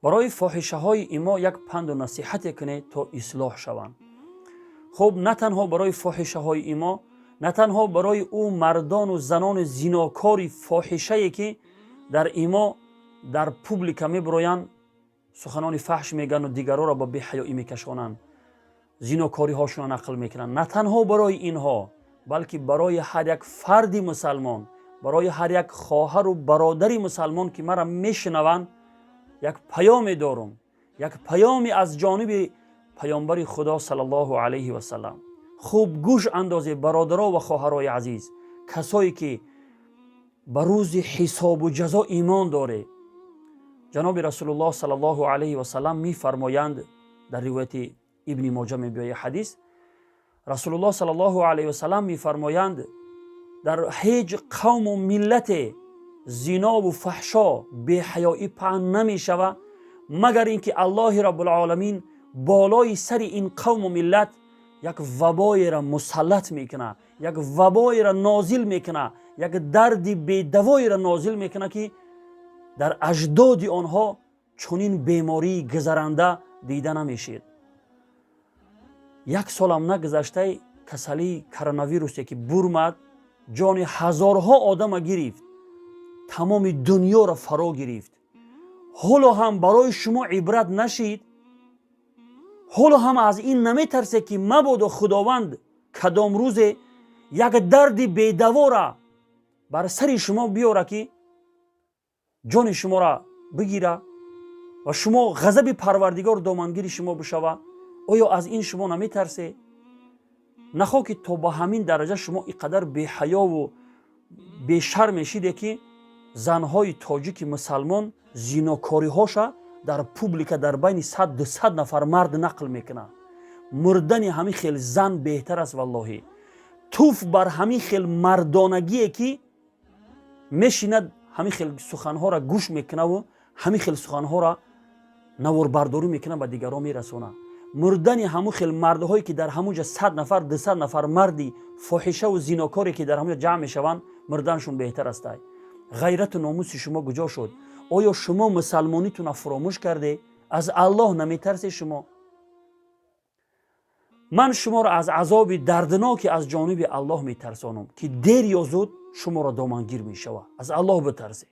Барои фоҳишаҳои имо як панду насиҳате кунед, то ислоҳ шаванд. Хуб, на танҳо барои фоҳишаҳои имо, на танҳо барои ӯ мардону занони зинокори фоҳишае, ки дар имо дар публика мебироянд, суханони фаҳш мегану дигароро ба беҳаёӣ мекашонанд, зинокориҳошонро нақл мекунанд, на танҳо барои инҳо, балки барои ҳар як фарди мусалмон, барои ҳар як хоҳару бародари мусалмон, ки мара мешунаванд, як паёме дорум, як паёме аз ҷониби паёмбари Худо саллаллоҳу алайҳи васалам. Хуб гӯш андозе, бародаро ва хоҳарои азиз, касое ки ба рӯзи ҳисобу ҷазо имон доред. Ҷаноби Расулуллоҳ саллаллоҳу алайҳи васалам мефармоянд, дар ривояти Ибни Моҷа мебиёяд ҳадис, Расулуллоҳ саллаллоҳу алайҳи васалам мефармоянд: дар ҳеҷ қавму миллате зинову фаҳшо, беҳаёӣ паҳн намешава, магар ин ки Аллоҳи Раббулоламин болои сари ин қавму миллат як вабоеро мусаллат мекунад, як вабоеро нозил мекунад, як дарди бедавоеро нозил мекунад, ки дар аҷдоди онҳо чунин бемории гузаранда дида намешид. Як солам нагузаштаи, касалии коронавирусе ки бурмад, ҷони ҳазорҳо одама гирифт, тамоми дунёро фаро гирифт, ҳоло ҳам барои шумо ибрат нашид? Ҳоло ҳам аз ин наметарсе, ки мабодо Худованд кадом рӯзе як дарди бедавора бар сари шумо биёра, ки ҷони шуморо бигира ва шумо ғазаби Парвардигор домангири шумо бишава? Оё аз ин шумо наметарсе? Нахоҳ ки то ба ҳамин дараҷа шумо ин қадар беҳаёву бешар мешиде, ки занҳои тоҷики мусалмон зинокориҳоша дар публика, дар байни 100-200 нафар мард нақл мекунад? Мурдани ҳамин хел зан беҳтар аст, валлоҳӣ. Туф бар ҳамин хел мардонагие, ки мешинад, ҳамин хел суханҳоро гӯш мекунаву ҳамин хел суханҳоро наворбардорӣ мекунад, ба дигарон мерасонад. Мурдани ҳамун хел мардҳое, ки дар ҳамун ҷа 100 нафар, 200 нафар марди фоҳишаву зинокоре, ки дар ҳамун ҷа ҷамъ мешаванд, мурданшон беҳтар астай. Ғайрату номуси шумо куҷо шуд? Оё шумо мусалмонитонро фуромӯш карде? Аз Аллоҳ наметарсе шумо? Ман шуморо аз азоби дардноке аз ҷониби Аллоҳ метарсонам, ки дер ё зуд шуморо домангир мешавад. Аз Аллоҳ битарсед.